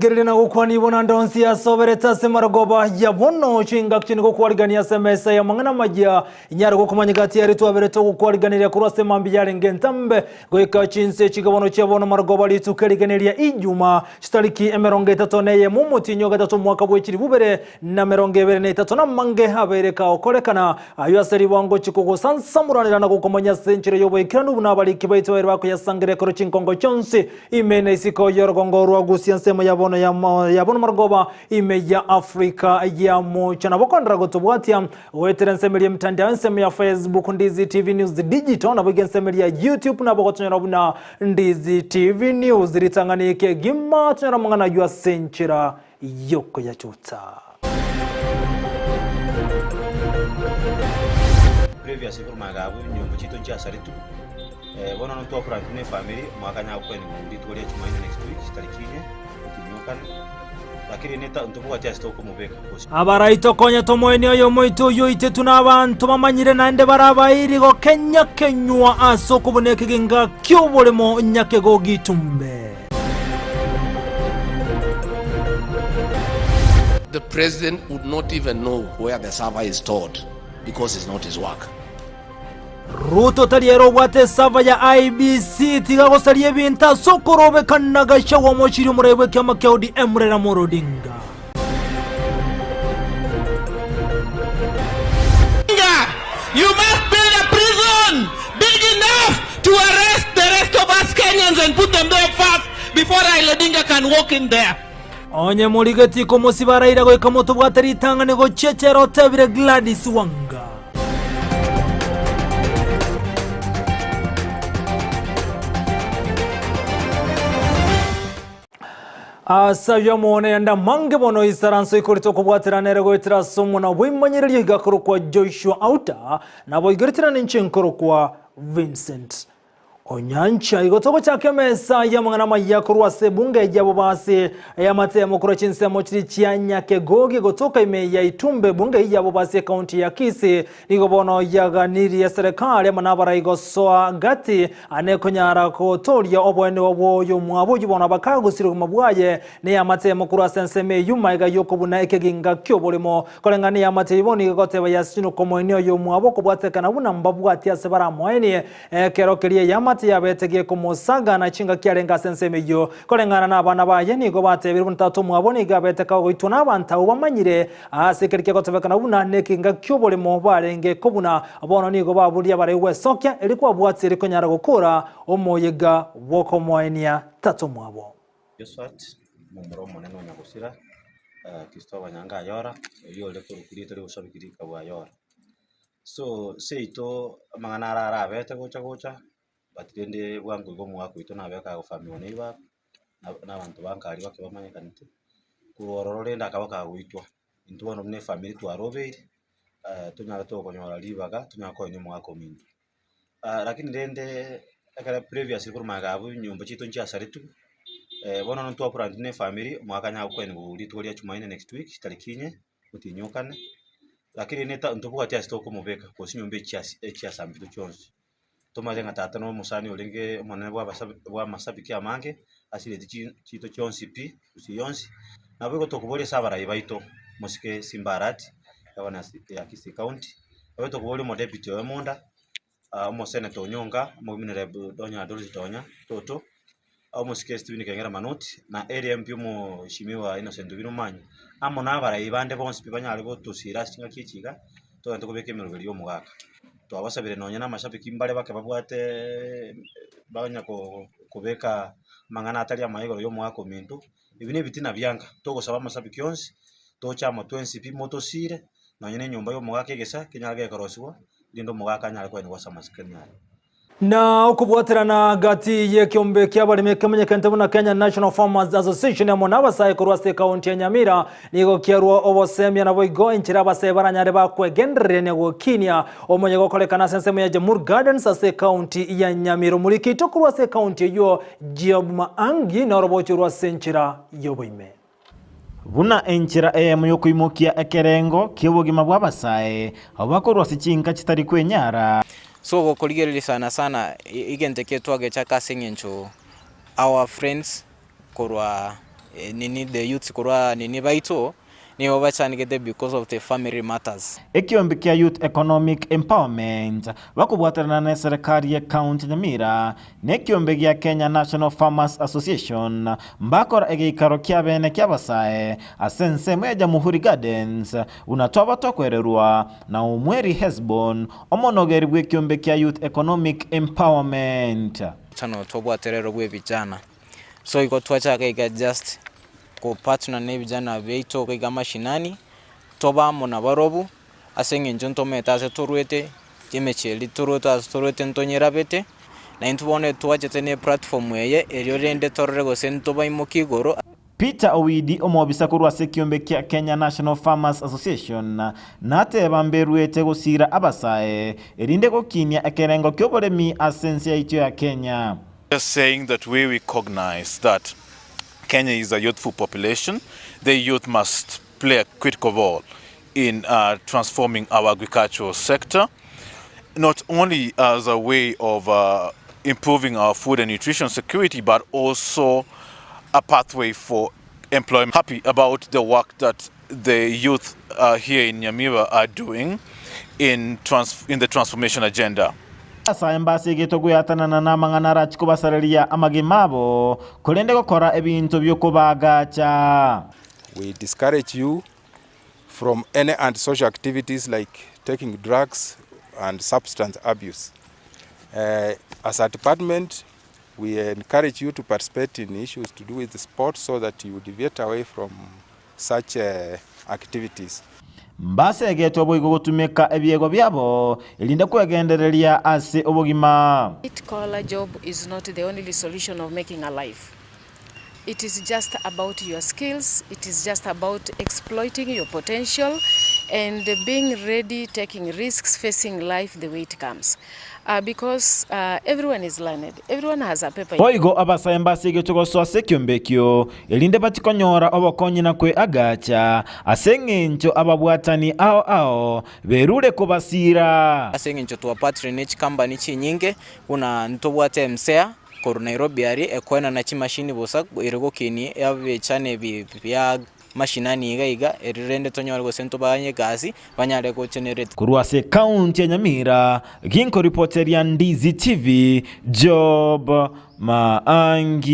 Rigereria na gokwania bono ande onsi asoberete ase marogoba ya bono, chingaki chinde gokwarigania ase emesa y'amang'ana amayia, inyare gokomanya gati yaria twaberete ogokwariganeria korwa ase mambia yarenge entambe, goika chinse chigabono chia bono marogoba rituko erigena ria Ijuma, chitariki 31 na omotienyi o gatato omwaka bwe chilifu bibere na 23, na amange abeire kagokorekana. Ayio ase ribango chikogosansamoranera na gokomanya ase enchera y'oboikeranu buna abariki baito babeire bakoyasangereria korwa chinkongo chionsi ime na isiko y'orogongo rwa Gusia ensemo ya bono ya bono marogoba ime ya Afrika ya Mocha. Nabo kondera gotobwatia goetera ensemo eria emitandao ensemo ya Facebook Ndizi TV News Digital nabo iga ensemo eria YouTube nabo gotonyora buna Ndizi TV News ritang'ani ekegima tonyora amang'ana ayio ase enchera y'okoyachotsa. Previous korwa magega abwo enyomba chiaito nchiasaretwe, bono ntwakorana buna efamiri omwaka nyare gokwenigwa rituko ria jumaine next week chitariki inye, otinyokane, lakini neta ntobwati ase tokomobeka gose. Abarai tokonye tomoenie oyomoito oyio oitetwe nabanto bamanyire naende bare abairi gokenya-kenywa ase okobuna ekegenga ki'oboremo nyakegogi itumbe. The president would not even know where the server is stored because it's not his work. Ruto tari ere obwate esava ya IEBC tiga gosaria ebinto ase okorobekana Gachagua omochiri omorai bw'ekiama kia ODM Raila Amolo Odinga. You must build a prison big enough to arrest the rest of us Kenyans and put them there first before Raila Odinga can walk in there. Onye morigetie komosiba Raila goika motobwate ritang'ani gochia echela otebire Gladys Wanga. Ase ayio omonene amange bono isaranso ikorete okobwaterana ere goetera ase omwana bw'emanyererio iga akorokwa Joshua Auta, naboigereterana ninche nkorokwa Vincent Onyancha. Igo togochaka emesa y'amang'ana amaya korwa ase ebunge y'abobasi y'amatemo korwa chinsemo chiria chia Nyakegogi gotoka ime ya Itumbe ebunge eyio y'abobasi ekaunti ya Kisii Nigo bono yaganirie eserekari amo nabarai gosoa gati ane konyara gotoria oboenewa bw'oyomwabo oyio bono bakagusire obogima bwaye neamate emo korwa ase ensemo eyio magega y'okobuna ekeginga ki'oborimo. Koreng'ana neamate eyio bono nigo egoteba yasinyirwe komoenia oyomwabo okobwatekana buna mbabwati ase baramoenie ekero keria eamate yabete gekomosaga na chingaki arenge ase ensemo eyio. Koreng'ana nabana baye nigo batebire buna tata omwabo nigo abete kagoitwa nabanto abwo bamanyire Ase keria kegotebekana buna nekeginga ki'oboremo barenge kobuna, bono nigo baburia bare gwesokia, erio kwabwatia erio konyara gokora omoyega bw'okomoenia tata omwabo. Josphat, omomura omonene o nyagosira, Christopher Nyange Ayora, oyio ore korokwa rieta ri'obosabiki rikabwa Ayora. So seito amang'ana aro arabete gocha gocha, but rende bwango iga omogaka oito nabe akagofamiwa neiba na abanto ba nka aria bake bamanyekanete, korwa ororo rende akaba kagoitwa. Intwe bono buna efamiri twarobeire, tonyare tokonyora ribaga tonyare koenia omogaka ominto. Lakini rende ekero previously korwa magega abwo enyomba chiaito nchiasaretwe, bono ntwapuraneti buna efamiri omogaka anyare gokoeniwa rituko ria jumaine next week chitariki inye, otinyokane, lakini rende ntobwati ase tokomobeka gose chinyomba echi echiasambetwe chionsi. Tomanyete ng'a tata nomosani orenge omonene bw'abasabi bw'amasabiki amange, asireti chi chiito chionsi pi, gusii yonsi. Nabo igo tokoboria ase abarai baito, mosike Simba Arati, gavana ya Kisii county, nabo tokoboria omodeputy oye Monda, omosenator Onyonka, omowomen rep Donya Dorothy Donya Toto, omosike Stephen Kengera Manoti, na area MP omoshimiwa Innocent Owino Omanyi, amo na abarai bande bonsi pi banyare gotosira ase chingaki echi iga, togende kobeka emeroberi ya omogaka. Twabasabire nonye na amashabiki mbare bake babwateeee banya ko kobeka amang'ana atari amaya igoro ya omogaka ominto, ebi na ebitina bianka, togosaba amashabiki onsi, toche amo twensi pi motosire, nonye na enyomba ya omogaka egesa, kenyare gekorosiwa, erinde omogaka anyare koenigwa ase amasikani aye. Na okobwaterana gati y'ekeombe ki'abaremi ekemenyekente buna Kenya National Farmers Association amo n'abasae korwa ase ekaunti ya Nyamira nigo kiarua obosemia naboigo enchera abasae baranyare bakwegendererania gokinia omonye gokorekana ase ensemo ya Jamhuri Gardens ase ekaunti ya Nyamira. Omoriki oito korwa ase ekaunti eyio Job Maangi norobochie rwa ase enchera y'oboime. Buna enchera eyemo y'okoimokia ekerengo ki'obogima bw'abasae, abwo bakorwa ase chinka chitari kwenyara. So gokorigereria sana sana egento ekio twagechaka ase eng'encho our friends korwa. nini the youths korwa nini baito nigo bachandegete because of the family matters. Ekiombe kia Youth Economic Empowerment bakobwaterana na eserekari ye county Nyamira na ekiombe gia Kenya National Farmers Association mbakora egeikaro kia bene kia abasae ase ensemo ya Jamuhuri Gardens buna twaba tokwererwa na Omweri Hesbon omonogeri bw'ekiombe kia Youth Economic Empowerment. Mokutano tobwaterero bw'ebijana. So igo twachaka iga just ko partner na ebijana biaito iga mashinani, tobe amo nabarobwo, ase eng'encho ntomanyete ase torwete, emechie eria torwete ase torwete ntonyerabete, na intwe bono twachete na eplatform eye erio rende torore gose ntobaimokie igoro. Peter Owidi, omobisa korwa ase ekiombe kia Kenya National Farmers Association, nateba mberuete gosiira abasae, erinde gokinia ekerengo ki'oboremi ase ense yaito ya Kenya. Just saying that we recognise that Kenya is a youthful population, the youth must play a critical role in transforming our agricultural sector, not only as a way of improving our food and nutrition security, but also a pathway for employment. Happy about the work that the youth here in Nyamira are doing in, trans in the transformation agenda. Asae mbasegete goeatanana namang'ana arache kobasareria amagima abo, korende gokora ebinto bi'okobaagacha. We discourage you from any antisocial activities like taking drugs and substance abuse. Uh, as a department, we encourage you to participate in issues to do with sports so that you deviate away from such uh, activities. Mbasegetwe boigo gotumeka ebiegwa biabo, erinde kwegendereria ase obogima. White collar job is not the only solution of making a life. It is just about your skills, it is just about exploiting your potential and being ready, taking risks, facing life the way it comes. Because everyone is learned, everyone has a paper. Boigo abasae mbasegetwe gosoa ase ekiombe ekio, erinde bachie konyora obokonyi na kweagacha, ase engencho ababwatani ao ao berure kobasiira. Ase engencho twapatire ne chikambani chinyinge buna ntobwate MSEA korwa Nairobi aria ekoenana chimashini bosa ere gokinia ebichane ebi bia mashinani iga iga erio rende tonyore gose ntobanye egasi banyare go generate. Korwa ase ekaunti ya Nyamira, ginkoripoteria Ndizi TV, Job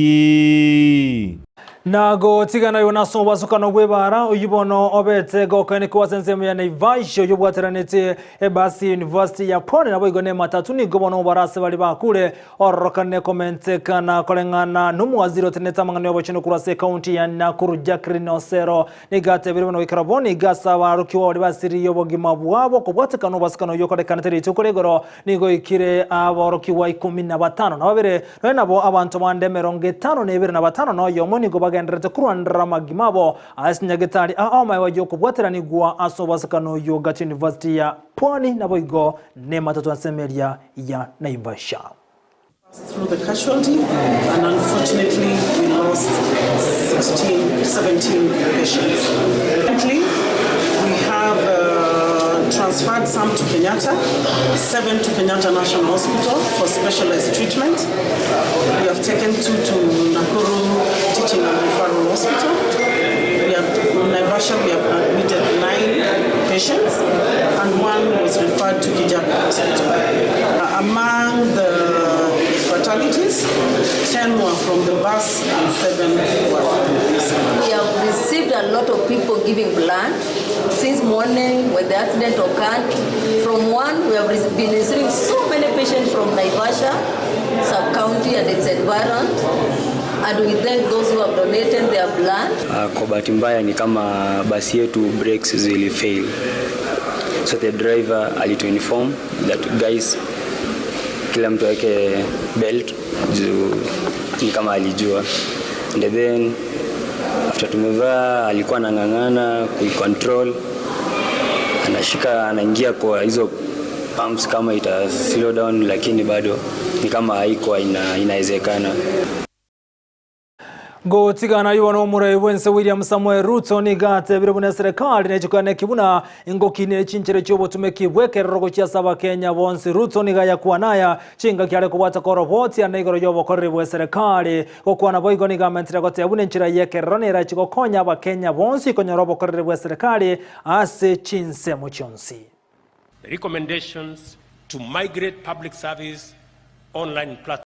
Maangi. Na gotigana oyo nase obwasokano bw'ebaara, oyio bono obete gokoenekigwa ase ensemo ya Naivasha, oyio obwateranetie ebasi University ya Pwani naboigo nematatu nigo bono obare ase baria bakure ororokane komentekana koreng'ana nomowaziri otenenete amang'ana y'obochenu korwa ase ekaunti ya Nakuru Jacqueline Osero nigo atebire buna goikera bono iga ase abarokigwa baria basiririe obogima bwabo kobwatekana obwasikano oyio okorekanete rituko rigoro nigo oikire aborokigwa ikomi na batano na babere Nonya nabo abanto bande 51 na batano na oyomo nigo bagendererete korwanera amagima abo ase nyagetari ao amaegwa y'okobwateranigwa ase obosekano oyio gati University ya Pwani naboigo nematatu ase emeria ya Naivasha. Through the casualty and unfortunately we lost 16, 17 patients. Currently we have uh, transferred some to Kenyatta, seven to Kenyatta National Hospital for specialized treatment. We have taken two to Nakuru Teaching and Referral Hospital. We have, in Naivasha we have admitted nine patients and one was referred to Kijabe Hospital. Among the fatalities, 10 were from the bus and 7 were from the vehicle. We have received a lot of people giving blood since morning when the accident occurred. From one, we have been receiving so many patients from Naivasha, sub-county and its environment. And we thank those who have donated their blood. Kwa bahati mbaya ni kama basi yetu brakes zili fail. So the driver alitu inform that guys, kila mtu aweke belt juu ni kama alijua. And then after tumevaa alikuwa anang'ang'ana kuicontrol, anashika anaingia kwa hizo pumps kama ita slow down, lakini bado ni kama haikuwa inawezekana. Gotigana igo na omorai bw'ense William Samoei Ruto nigo atebire buna eserekari nechikane buna ingokine chinchera chiobotumeki bw'ekerero gochia ase abakenya bonsi. Ruto nigo ayakwana aya chingaki are kobwata korobotia na igoro y'obokoreri bwa eserekari. Gokwana boigo nigo amentire goteba buna enchera y'ekerero nerachi gokonya abakenya bonsi konyora obokoreri bwa eserekari ase chinsemo chionsi. The recommendations to migrate public service online platforms.